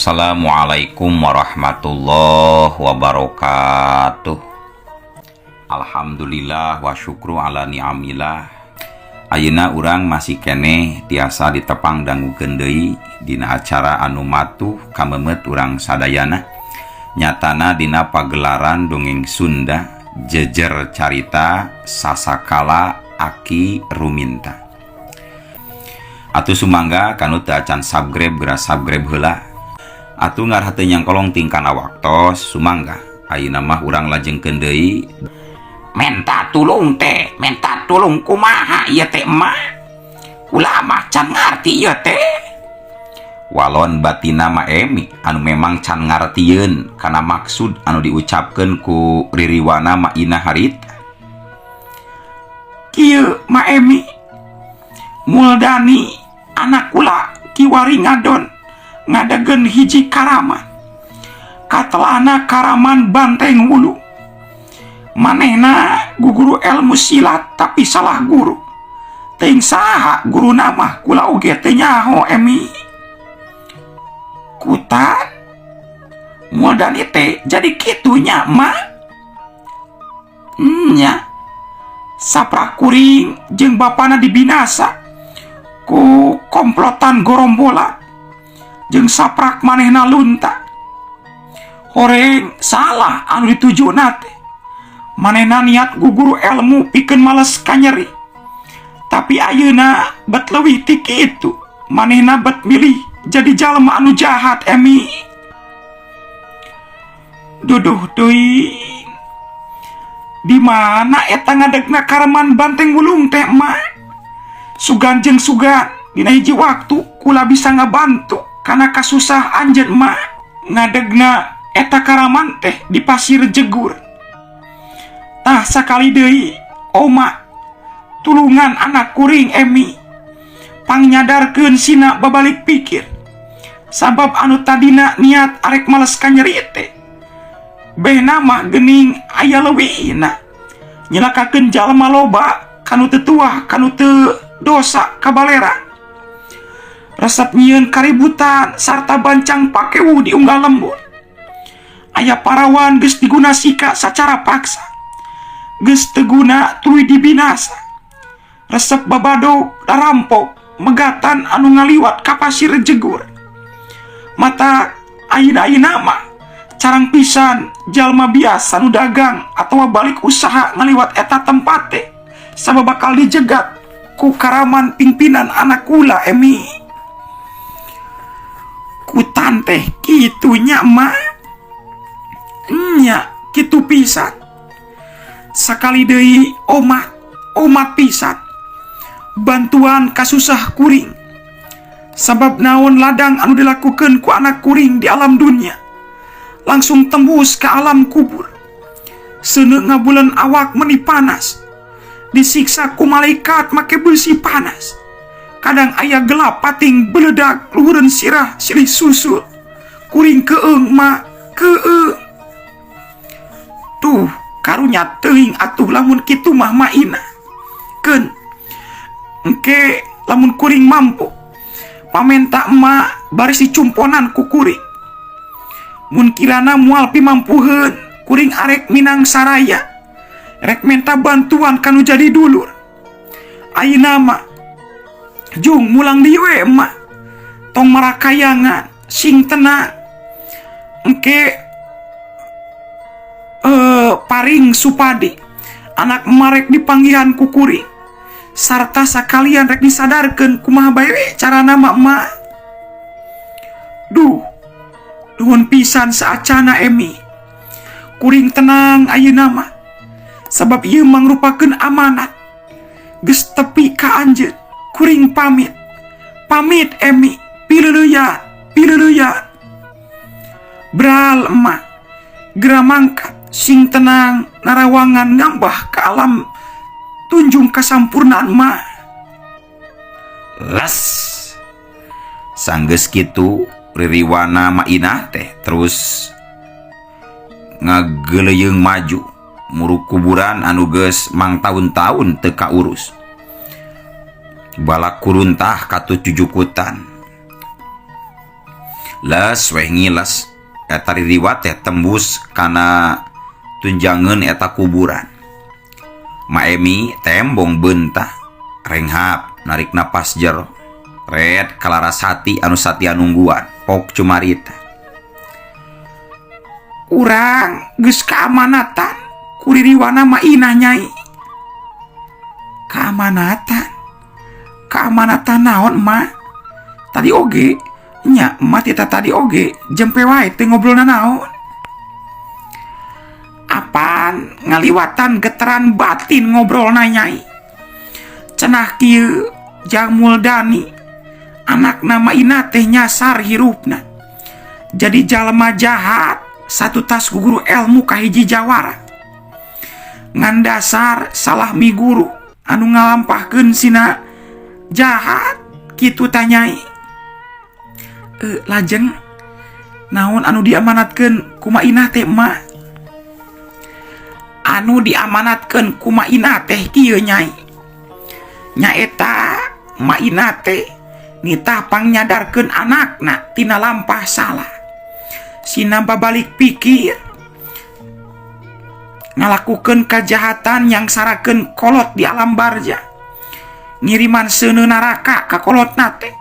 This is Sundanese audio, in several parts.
Assalamualaikum warahmatullahi wabarakatuh. Alhamdulillah wa syukru ala ni'amillah. Ayeuna urang masih keneh tiasa ditepang dangukeun deui dina acara anu matuh kamemet urang sadayana, nyatana dina pagelaran dongeng Sunda Jejer Carita Sasakala Aki Ruminta. Atuh sumangga kanu teu acan subscribe, geura subscribe heula. Atuh ngarah teu nyangkolong tingkana waktos, sumangga ayeuna mah urang lajengkeun deui. Menta tulung teh, menta tulung kumaha ieu teh, Emak? Kula mah can ngarti ieu teh. Walon batina Ma Emi anu memang can ngartieun kana maksud anu diucapkeun ku ririwana Ma Ina harita. Kieu, Ma Emi, Muldani anak kula kiwari ngadon ngadegen hiji karaman, katelahna Karaman Banteng Wulu. Manehna guguru ilmu silat, tapi salah guru. Teuing saha guru nama, kula oge teu nyaho, Emi. Kutan Muldani teh jadi kitunya, Ma? Nya, saprak kuring jeung bapana dibinasa ku komplotan gorombolan jeung saprak manehna lunta. Horeng salah anu dituju teh. Manehna niat guguru ilmu pikeun males kanyeri, tapi ayeuna bet leuwih ti kitu. Manehna bet milih jadi jalma anu jahat, Emi. Duduh teuing, di mana eta ngadegna Karaman Banteng Wulung teh, Ma? Sugan jeung sugan dina hiji waktu kula bisa ngabantu kana kasusah anjeun, Ma. Ngadegna eta karaman teh di Pasir Jegur. Tah, sakali deui oma tulungan anak kuring, Emi. Pangnyadarkeun sina babalik pikir, sabab anu tadina niat arek males kanyeri teh behna mah geuning aya leuwihna, nyelakakeun jalma loba kanu teu tuah, kanu teu dosa kabalera, resep nyieun kaributan sarta bancang pakewu di unggal lembur. Aya parawan geus diguna sika sacara paksa, geus teu guna tuluy dibinasa. Resep babadog, rampok, megatan anu ngaliwat ka Pasir Jegur. Mata ayeuna-ayeuna mah carang pisan jalma biasa nu dagang atau balik usaha ngaliwat eta tempat teh, sabab bakal dijegat ku karaman pimpinan anak kula, Emi. Kutan teh kitunya, Ma? Nya, kitu pisan. Sakali deui omat, omat pisan bantuan kasusah kuring, sabab naon ladang anu dilakukan ku anak kuring di alam dunia langsung tembus ke alam kubur. Seuneu ngabulan, awak meni panas, disiksa ku malaikat make besi panas. Kadang aya gelap pating beledak luhureun sirah silih susul. Kuring keung, Ma, keung. Tuh, karunya teuing atuh lamun kitu mah, Ma Ina. Keun engke lamun kuring mampu, pamenta emak baris dicumponan ku kuring. Mun kirana moal pimampuheun, kuring arek minang saraya, rek menta bantuan kanu jadi dulur. Ayeuna mah jung mulang dieu we, Emak. Tong marakayangan, sing tenang. Engke paring Supadi anak marek dipanggihan ku kuring sarta sakalian rek disadarkeun kumaha bae we carana mah, Emak. Duh, nuhun pisan saacana, Emi. Kuring tenang ayeuna mah, sabab ieu mangrupakeun amanat geus tepi ka anjeun. Kuring pamit, pamit, Emi. Pileuleuyan, pileuleuyan. Bral, Emak, gera mangkat, sing tenang narawangan ngambah ke alam tunjung kasampurnaan, Mak. Les sanggeus kitu ririwana Ma Inah teh terus ngageleuyeung maju muruk kuburan anu geus mangtaun-taun teu kaurus. Balak kuruntah katu cujukutan. Les weh ngiles eta ririwat teh tembus kana tunjangeun eta kuburan. Ma Emi tembong beunta renghap narik napas jero. Red ka Larasati anu satia nungguan pok cumarita. Urang geus kaamanatan ku ririwana Ma Inah, Nyai. Kaamanatan? Kaamanatan naon, Ma? Tadi oge nya emak tita tadi oge jempe wae teu ngobrol naon. Apan ngaliwatan geteran batin ngobrol, Nyai. Cenah kieu, Jang Muldani anak Ma Ina teh nyasar hirupna jadi jalma jahat satutas guru ilmu kahiji jawara ngan dasar salah miguru anu ngalampahkeun sina jahat kitu tah, Nyai. Lajeng naon anu diamanatkeun ku Ma Inah teh, Emak? Anu diamanatkeun ku Ma Inah teh kieu, Nyai, nyaeta Ma Inah teh nitah pangnyadarkeun anakna tina lampah salah sina babalik pikir ngalakukeun kejahatan yang sarakeun kolot di alam barja, ngiriman seuneu neraka ka kolotna teh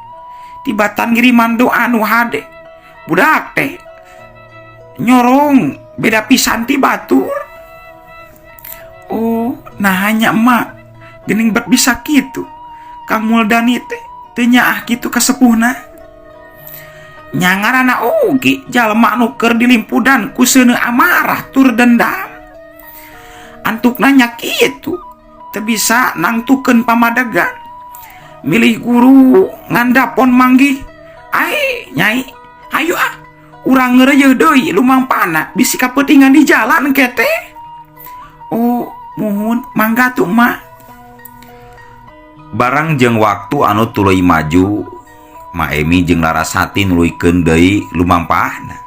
tibatan ngiriman doa nu hade budak teh nyorong beda pisan ti batur. Oh, nah hanya emak gening bet bisa kitu Kang Muldani teh teu nyaah kitu kasepuhna nya ngaranna oge jalma anu keur dilimpudan ku seuneu amarah tur dendam antukna nya kitu teu bisa nangtukeun pamadegan milih guru ngandapon manggih. Ai Nyai, hayu ah urang ngeureuyeun deui lumampahna bisi kapeutingan di jalan kete. Oh, muhun, mangga tuh, Mak. Barang jeung waktu anu tuluy maju, Ma Emi jeung Larasati nuluykeun deui lumampahna.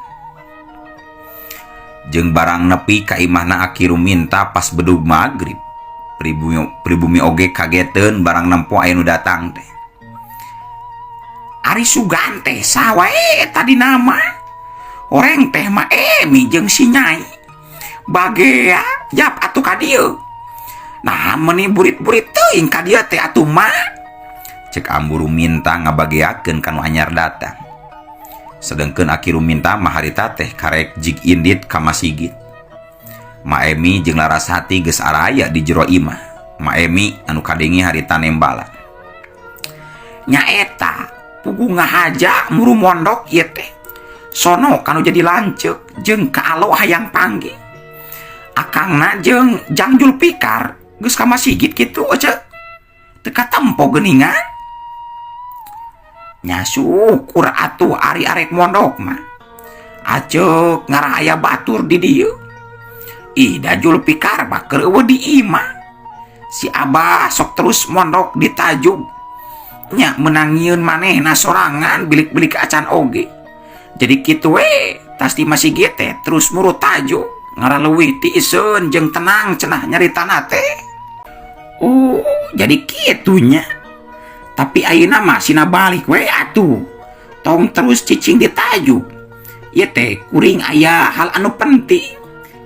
Jeung barang nepi ka imahna Aki Ruminta pas bedug magrib. Pribumi, pribumi oge kageteun barang nempo aya nu datang teh. Ari sugan teh saha wae tadi nama? Oreng teh Ma Emi jeung si Nyai. Bagea jap atuh ka dieu. Nah, meni burit-burit teuing ka dieu teh atuh, Ma. Cek Ambu Ruminta ngabageakeun ka nu anyar datang. Sedengkeun Aki Ruminta mah harita teh karek jig indit ka masigit. Ma Emi jeung Larasati geus araya di jero imah. Ma Emi anu kadenge harita nembala. Nyaeta puguh ngahaja muru mondok ieu teh. Sono kanu jadi lanceuk jeung ka alo hayang panggih. Akangna jeung Jang Julfikar geus ka masigit kitu ece. Teu katempo geuningan. Nya syukur atuh ari arek mondok mah. Aceuk ngarah aya batur di dieu. Ih, da Julfikar mah keur euweuh di imah. Si Abah sok terus mondok di tajug. Nya menang nyieun manehna sorangan bilik-bilik acan oge. Jadi kitu we tas di masigit teh terus murut tajuk ngarah leuwih tiiseun jeung tenang cenah nyaritana teh. Oh, jadi kitunya. Tapi ayeuna mah sina balik we atuh. Tong terus cicing di tajuk. Ieu teh kuring aya hal anu penting.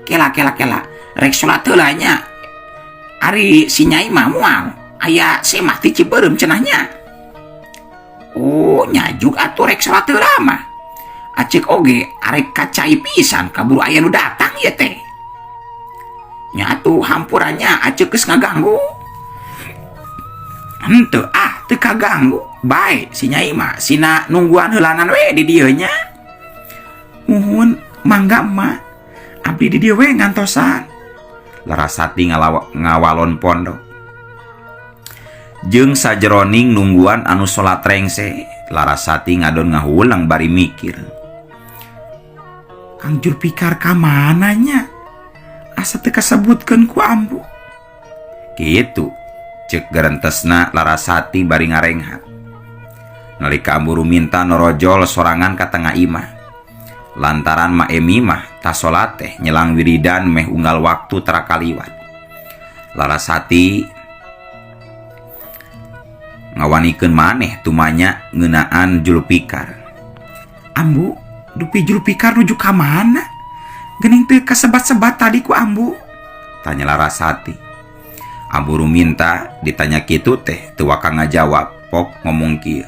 Kela, kela, kela, rek salat heula nya. Ari si Nyai mah moal aya semah ti Cibeureum cenah nya. Oh, nyajuk atuh rek salat heula mah. Acik oge arek kacai pisan kaburu aya nu datang ieu teh. Nya atuh hampurannya acek geus ngaganggu. Henteu ah, teu kaganggu. Bae si Nyai mah sina nungguan heulanan we di dieu nya. Muhun, mangga, Emak. Abdi di dieu we ngantosan. Larasati ngawalon pondok. Jeung sajeroning nungguan anu salat rengse, Larasati ngadon ngahulang bari mikir. Kang Julfikar ka mana nya? Asa teu kasebutkeun ku ambu. Kitu cek gerentesna Larasati bari ngarenghat. Nalika Ambu Ruminta norojol sorangan ka tengah imah. Lantaran Ma Emi mah tas salat teh nyelang wiridan meh unggal waktu tara kaliwat. Larasati ngawanikeun maneh tumanya ngeunaan Julfikar. Ambu, Dupi Julfikar nuju ka mana? Geuning teu kasebat-sebat tadi ku Ambu. Tanya Larasati. Ambu Ruminta ditanya kitu teh teu waka ngajawab, pok ngomong kieu.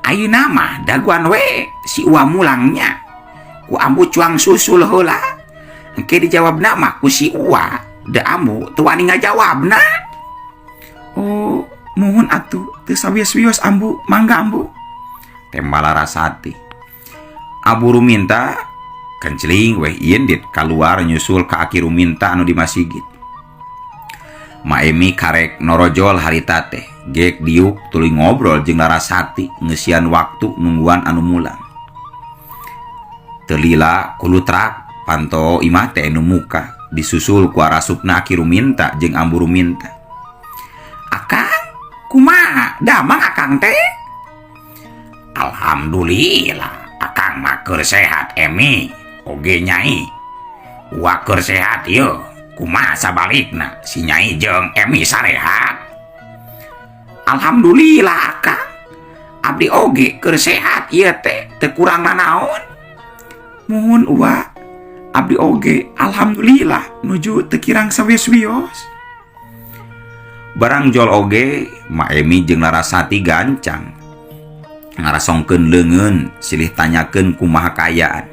Ayeuna mah daguan we si Uwa mulangnya. Ku Ambu cuang susul heula. Engke dijawabna mah ku si Uwa, da Ambu teu wani ngajawabna. Oh, muhun atuh, teu sawios-wios Ambu, mangga Ambu. Tembal Larasati. Ambu Ruminta kenceling weh indit kaluar nyusul ka Aki Ruminta anu di masigit. Ma Emi karek norojol harita teh, gek diuk tuluy ngobrol jeung Larasati ngeusian waktu nungguan anu mulang. Teu lila kulutrak panto imah teh nu muka disusul ku arasupna Aki Ruminta jeung Ambu Ruminta. Akang, kumaha damang akang teh? Alhamdulillah, akang mah keur sehat Emi, oge Nyai. Wa keur sehat yeuh, kumaha sabalikna si Nyai jeung Emi sarehat? Alhamdulillah akang, abdi oge keur sehat ieu teh, teu kurang nanaon. Muhun Uwa, abdi oge alhamdulillah nuju teu kirang sawios-wios. Barang jol oge, Ma Emi jeung Larasati gancang ngarasongkeun leungeun silih tanyakeun kumaha kaayaan.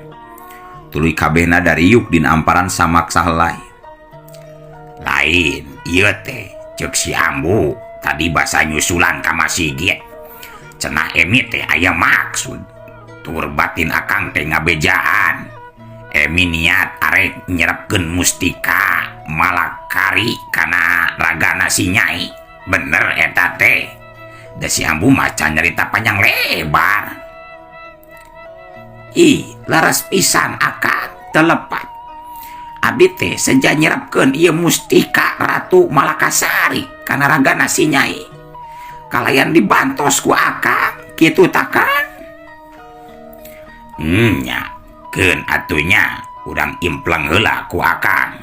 Tuluy kabehna dariuk dina amparan samak sahelai. Lain ieu teh ceuk si Ambu tadi basa nyusulan ka masigit. Cenah Emi teh aya maksud. Tur batin akang teh ngabejaan. Emi niat arek nyerepkeun mustika Malakari kana ragana si Nyai. Bener eta teh. Da si Ambu mah can nyarita panjang lebar. Ih, laras pisan akang telepat. Abdi teh seja nyerapkeun ieu mustika Ratu Malakasari kana ragana si Nyai. Kalayan dibantos ku akang, kitu tah Kang. Nya, keun atunya urang impleng heula ku akang.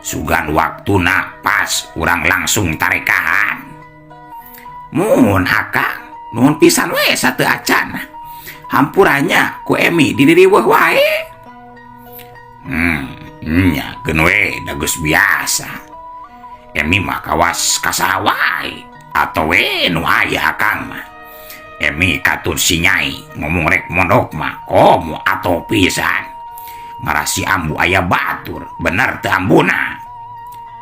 Sugan waktuna pas urang langsung tarekahan. Mun akang, nuhun pisan we sateu acan. Hampuranya ku Emi didiriweuh wae. Nya keun we da geus biasa. Emi mah kawas kasaha wae atau we nu aya akang mah. Emi katut si Nyai ngomong rek mondok mah komo atau pisan. Ngarasi Ambu aya batur, bener teu Ambuna?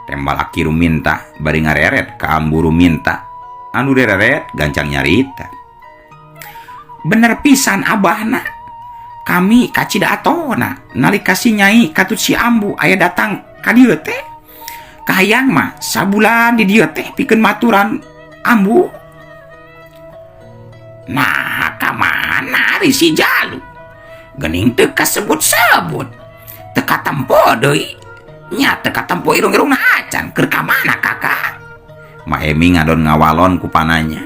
Tembal Aki Ruminta bari ngareret ka Ambu Ruminta. Anu dereret gancang nyarita. Bener pisan abahna. Kami kacida atona nalika si Nyai katut si Ambu aya datang ka dieu teh. Kahayang mah sabulan di dieu teh pikeun maturan Ambu. Nah, ka mana ari si Jalu? Geuning teu kasebut-sebut. Teu katempo deui. Nya teu katempo irung-irungna acan keur ka mana kakak? Ma Emi ngadon ngawalon ku pananya.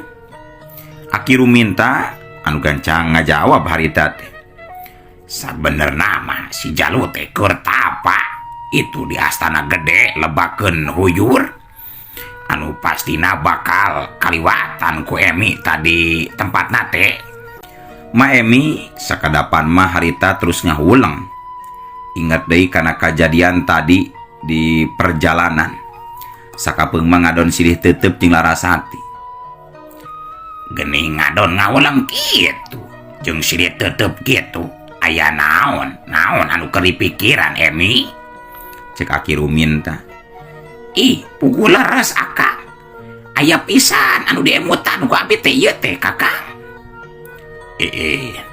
Aki Ruminta anu gancang ngajawab harita teh. Sabenerna mah si Jalu teh keur tapa itu di astana gede lebakeun huyur. Anu pastina bakal kaliwatan ku Emi tadi tempatna teh. Ma Emi sakadapan mah harita terus ngahuleng. Ingat deui kana kajadian tadi di perjalanan. Sakapeung mah ngadon silih tetep jeung Larasati. Geuning ngadon ngahuleng kitu jeung silih tetep kitu. Aya naon? Naon anu keur dipikiran Emi? Cek Aki Ruminta. Ih, puguh leres akang. Aya pisan anu diemutan ku abi teh ieu teh kakang.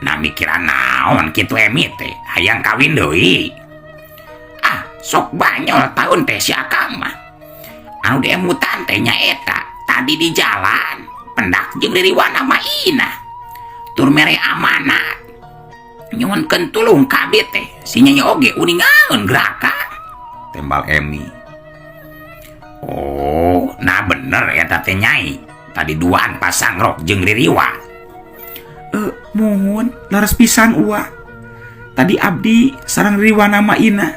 Nah mikiran naon kitu Emi teh, hayang kawin deui. Ah, sok banyol tahun teh si akang mah. Anu diemutan teh nyaeta tadi di jalan pendak jeung Ririwana mah Ina. Tur mere amanat. Nyuhunkeun tulung ka abdi teh, si Nyai oge uningaeun geraka. Tembal Emi. Oh, nah bener eta teh Nyai. Tadi duaan pasang rok jeung Ririwa. Muhun leres pisan Uwa. Tadi abdi sareng Ririwana mah Ina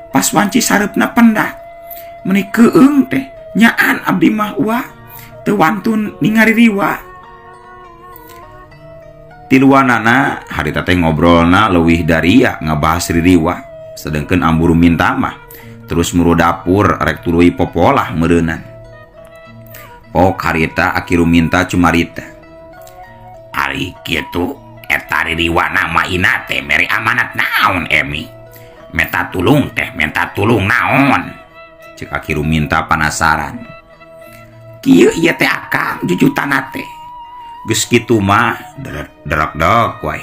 pas wanci sareupna pendak. Meuni keung teh nyaan abdi mah Uwa teu wantun ningali Ririwa. Tiluanana harita teh ngobrolna leuwih daria ngabahas ririwa, sedengkeun Ambu Ruminta mah terus muru dapur rek tuluy popolah meureunan. Pok harita Aki Ruminta cumarita. Ari kitu eta ririwana Ma Ina teh mere amanat naon, Emi? Menta tulung teh menta tulung naon? Cek Aki Ruminta panasaran. Kieu ieu teh, Akang, jujutana teh. Geus kitu mah derak dek wae.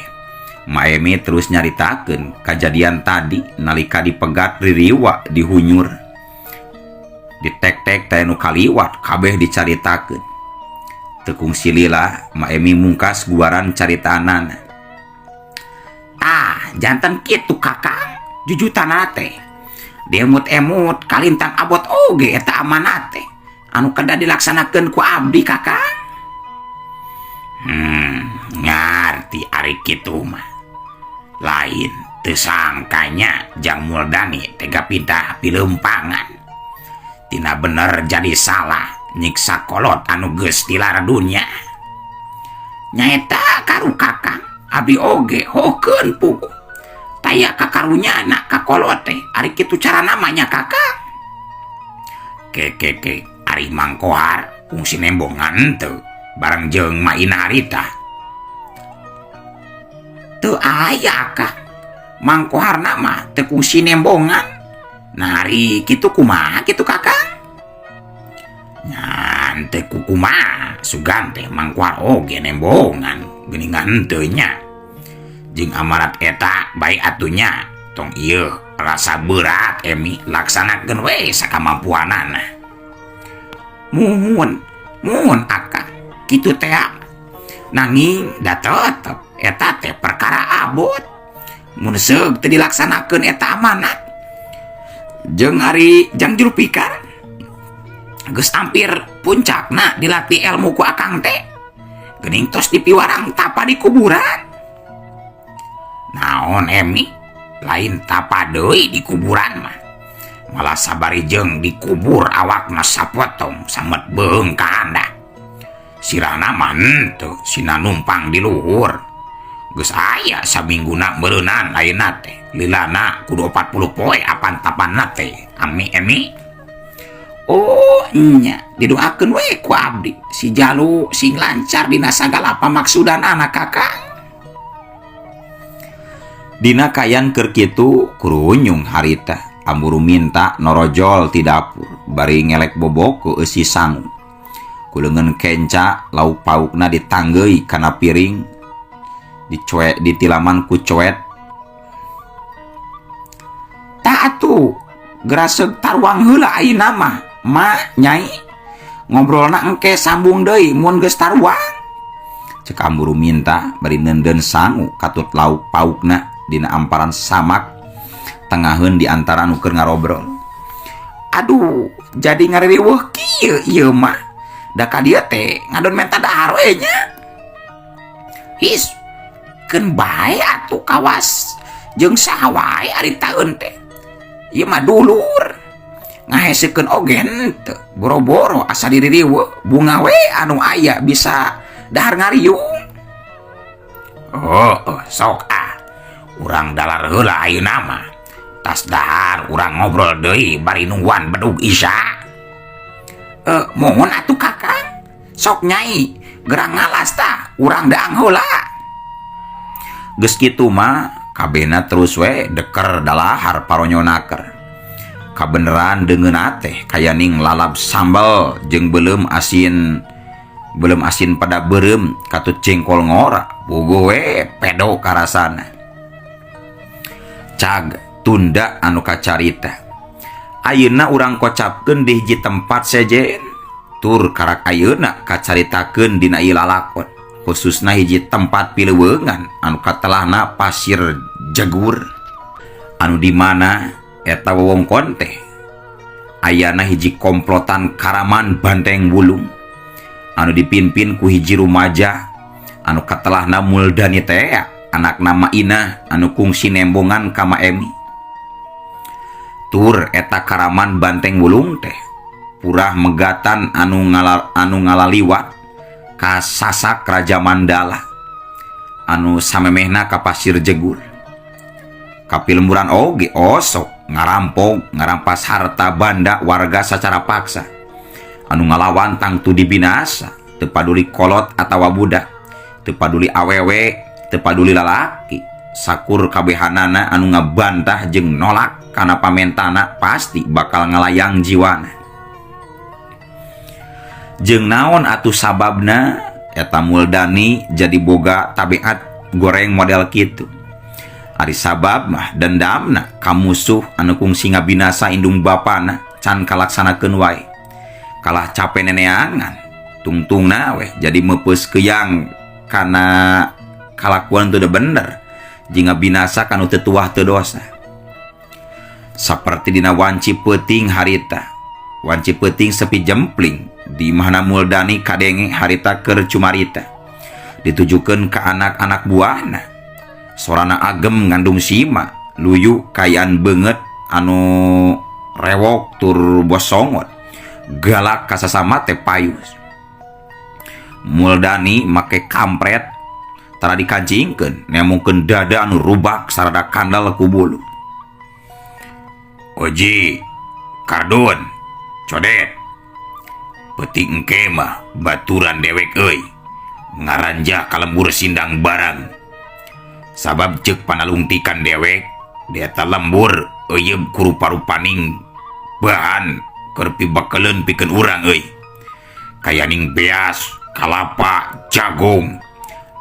Ma Emi terus nyaritakeun kajadian tadi nalika dipegat ririwa dihunyur. Ditek-tek teh nu kaliwat kabeh dicaritakeun. Teu kungsi lila Ma Emi mungkas guaran caritaanana. Tah, janten kitu, Kakang, jujutana teh. Diemut-emut kalintang abot oge eta amanat teh anu kedah dilaksanakeun ku abdi, Kakang. Ngarti ari kitu mah. Lain teu sangkanya Jang Muldani tega pindah pileumpangan. Tina bener jadi salah nyiksa kolot anu geus tilar dunya. Nyaeta karu, Kakang, abdi oge hokeun puguh. Taya kakarunyana ka kolot teh, ari kitu cara namanya, Kakang. Ke ke ke ari Mang Kohar kungsi nembongan teu bareng jeung Ma Ina harita? Teu aya, Kang. Mang Koharna mah teu kungsi nembongan. Nah, ari kitu kumaha kitu, Kakang? Nya teu kukumaha, sugan teh Mang Kohar oge nembongan geuningan henteu nya. Jeung amanat eta bae atuh nya, tong ieu rasa berat, Emi, laksanakeun we sakamampuanana. Muhun, muhun, Akang, kitu teh. Nanging da tetep eta teh perkara abot mun seug teu dilaksanakeun eta amanat. Jeung ari Jang Julfikar geus hampir puncakna dilatih ilmu ku Akang teh, geuning tos dipiwarang tapa di kuburan. Naon, Emi, lain tapa deui di kuburan mah, malah sabari jeung dikubur awakna sapotong samet beung ka handap, sirahna mah henteu, sina numpang di luhur. Geus aya samingguna meureunan ayeuna teh, lilana kudu 40 poe apan tapanna teh, Ami, Emi. Oh nya, didoakeun we ku abdi si Jalu sing lancar dina sagala pamaksudan anak, Kakang. Dina kaayaan keur kitu kurunyung harita Ambu Ruminta norojol ti dapur bari ngelek boboko eusi sangu. Ku leungeun kenca lauk paukna ditanggeuy kana piring, dicuek ditilaman ku coet. Tah atuh, geraseug taruang heula ayeuna mah, Ma, Nyai. Ngobrolna engke sambung deui mun geus taruang. Cek Ambu Ruminta bari neundeun sangu katut lauk paukna dina amparan samak tengaheun di antara nu keur ngarobrol. Aduh, jadi ngaririweuh kieu ieu mah. Da ka dieu teh ngadon menta dahar we nya. His, keun bae atuh kawas jeung saha wae ari taeun teh. Ieu mah dulur. Ngahesekeun oge henteu, boro-boro asa diririweuh, bunga we anu aya bisa dahar ngariung. Oh, sok ah. Urang dalar heula ayeuna mah. Tas dahar urang ngobrol deui bari nungguan bedug Isya. Eh, mohon atuh, Kakang. Sok, Nyai, gerang ngalas tah, urang daang heula. Geus kitu mah kabehna terus we deker dalahar paronyonaker. Kabeneran deungeunna teh kayaning lalab sambal jeung beuleum asin pada beureum katut jengkol ngora, puguh we pedo karasana. Cag tunda anu kacarita. Ayeuna urang kocapkeun di hiji tempat sejen tur karak ayeuna kacaritakeun dina ieu lalakon, khususna hiji tempat pileuweungan anu katelahna Pasir Jegur, anu di mana eta wewengkon teh ayana hiji komplotan Karaman Banteng Wulung anu dipimpin ku hiji rumaja anu katelahna Muldani teh, anak nama Ina anu kungsi nembongan ka Ma Emi. Tur eta Karaman Banteng Wulung teh purah megatan anu ngala anu ngalaliwat ka Sasak Raja Mandala. Anu samemehna ka Pasir Jegur. Ka pilemburan oge osok ngarampok ngarampas harta banda warga sacara paksa. Anu ngalawan tangtu dibinasa, teu paduli kolot atawa budak, teu paduli awewe, teu paduli lalaki. Sakur kabehanana anu ngabantah jeung nolak kana pamentana pasti bakal ngalayang jiwana. Jeung naon atuh sababna eta Muldani jadi boga tabiat goreng model kitu. Ari sabab mah dendamna ka musuh anu kungsi ngabinasa indung bapana can kalaksanakeun wae. Kalah cape neneangan tungtungna weh jadi meupeus keyang kana kalakuan teu bener jeung ngabinasa kanu teu tuah teu dosa. Saperti dina wanci peuting harita. Wanci peuting sepi jempling di imahna Muldani kadenge harita keur cumarita. Ditujukeun ka anak-anak buahna. Sorana agem ngandung sima, luyu kayan beungeut anu rewok tur bosongot. Galak kasasama teh payus. Muldani make kampret tara dikancingkeun, nemongkeun dada anu rubak sarada kandal ku bulu. Oji, Kardun, Codet, peuting engke mah baturan dewek euy, ngaranjah ka lembur Sindang Barang. Sabab ceuk panalungtikan dewek, di eta lembur euyeub ku rupa-rupaning bahan keur pibakeleun pikeun urang euy. Kayaning beas, kalapa, jagung,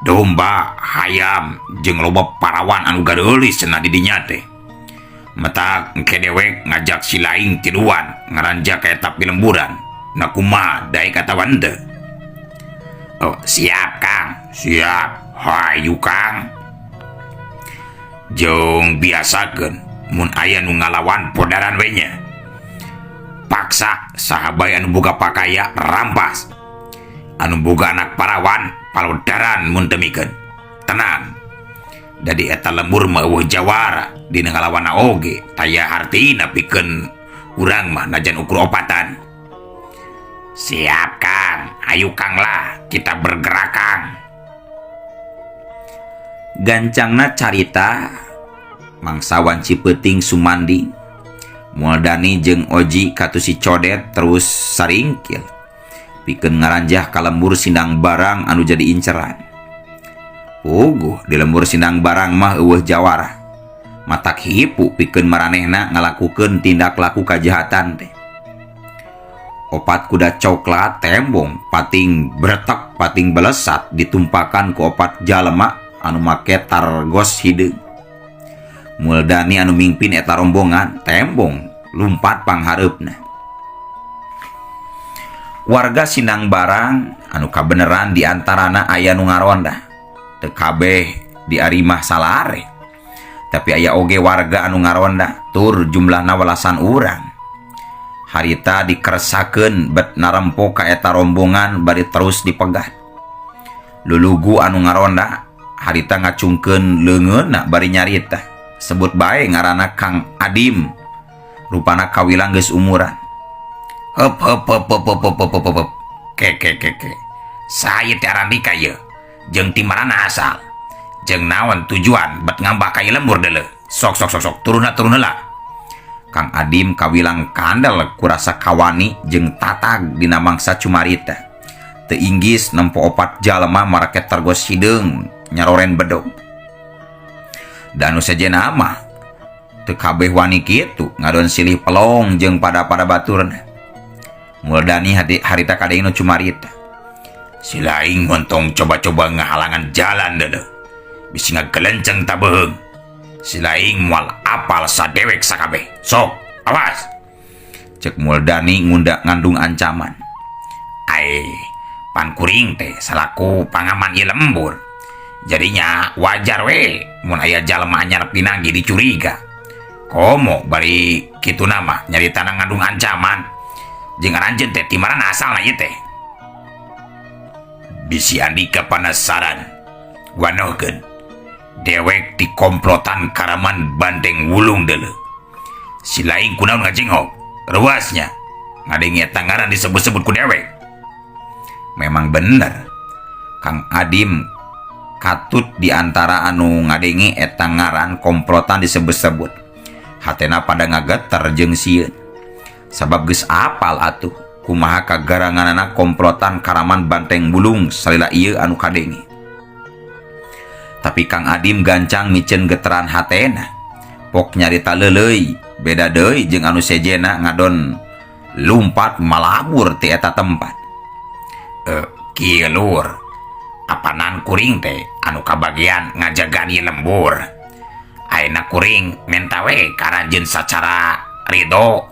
domba, hayam, jeung loba parawan anu gadeulis cenah di dinya teh. Matak engke dewek ngajak si laing tiluan ngaranjah ka eta pilemburan. Na kumaha daek atawa henteu? Oh, siap Kang, siap. Hayu Kang. Jeung biasakeun mun aya nu ngalawan podaran we nya. Paksa saha bae anu boga pakaya rampas. Anu boga anak parawan palodaran mun teu mikeun. Tenang. Dadi eta lembur mah eueuh jawara dina ngalawanna oge taya hartina pikeun urang mah najan ukur opatan. Siap Kang, ayo Kang lah, kita bergerak Kang. Gancangna carita mangsa wanci peuting sumandi. Muldani jeung Oji katu si Codet terus saringkil pikeun ngaranjah ka lembur Sindang Barang anu jadi inceran. Puguh di lembur Sindang Barang mah eueuh jawara. Matak hipu pikeun maranehna ngalakukeun tindak laku kajahatan teh. Opat kuda coklat tembong pating bretek pating belesat ditumpakan ku opat jalema anu make targos hideung. Muldani anu mimpin eta rombongan tembong lumpat panghareupna. Warga Sindang Barang anu kabeneran di antarana aya nu ngaronda. Teu kabeh di arimah salare. Tapi aya oge warga anu ngaronda tur jumlahna welasan urang. Harita dikeresakeun bet narempo ka eta rombongan bari terus dipegat. Lulugu anu ngaronda harita ngacungkeun leungeunna bari nyarita. Sebut bae ngaranna Kang Adim. Rupana kawilang geus umuran. Heup heup heup heup heup heup heup heup. Ke ke ke ke. Saha teh arandika ieu? Jeung ti marana asal? Jeung naon tujuan bet ngambah ka ieu lembur deuleu? Sok sok sok sok turunna turun heula. Kang Adim kawilang kandel kurasa kawani jeung tatag dina mangsa cumarita. Teu inggis nempo opat jalma marake targos hideung nyaroren bedog. Dan nu sejenna mah teu kabeh wani kitu ngadon silih pelong jeung pada-pada baturna. Muldani harita kadeng nu cumarita. Si laing montong coba-coba ngahalangan jalan deuleu. Bisi ngagelenceng tabeuheung. Si laing moal apal sadewek sakabeh. Sok, awas. Cek Muldani ngunda ngandung ancaman. Ai, pan kuring teh salaku pangaman ieu lembur. Jadinya wajar we mun aya jalma anyar pinanggi dicuriga. Komo bari kitu nama nyaritana ngandung ancaman. Jeung aranjeun teh ti marana asalna ieu teh. Bisi andika panasaran. Wanohkeun. Dewek di komplotan Karaman Banteng Wulung deuleu. Si laing kunaon ngajinghok? Ruasnya ngadenge eta ngaran disebut-sebut ku dewek. Memang bener Kang Adim Katut di antara anu ngadenge eta ngaran komplotan disebut-sebut. Hatena pada ngageter jeung sieun. Sabab geus apal atuh kumaha kagaranganana komplotan Karaman Banteng Bulung salila ieu anu kadenge. Tapi Kang Adim gancang miceun geteran hatena. Pok nyarita leuleuy, beda deui jeung anu sejena ngadon lumpat malabur ti eta tempat. Kieu lur, apanan kuring teh anu kabagian ngajagan ieu lembur. Ayeuna kuring menta we ka aranjeun sacara ridho,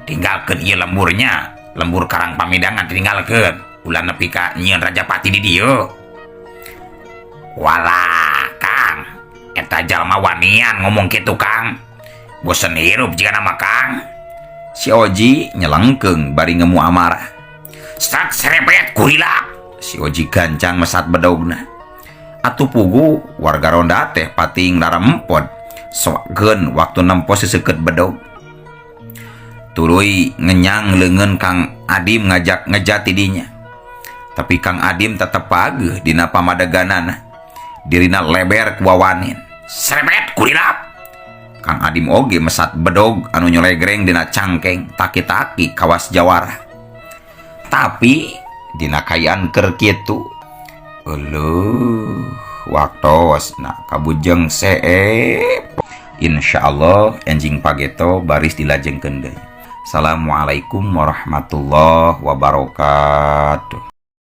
tinggalkeun ieu lemburnya, lembur Karang Pamidangan tinggalkeun, ulah nepi ka nyieun rajapati di dieu. Walah, Kang, eta jalma wanian ngomong kitu, Kang. Bosen hirup jiga nama, Kang. Si Oji nyelengkeung bari ngemu amarah. Sat serepet kurilap. Si Oji gancang mesat bedogna. Atuh pugu warga ronda teh pating larempod. Soakeun waktu nempo seseukeut bedog. Tuluy ngenyang leungeun Kang Adim ngajak ngejati dinya. Tapi Kang Adim tetep pageuh dina pamadeganana. Dirina leber ku wawanin. Serepet kurilap. Kang Adim oge mesat bedog anu nyolegreng dina cangkeng taki-taki kawas jawara. Tapi dina kayaan keur kitu, euleuh, waktosna kabujeng seep. Insyaallah enjing pageto baris dilajengkeun deui. Assalamualaikum warahmatullahi wabarakatuh.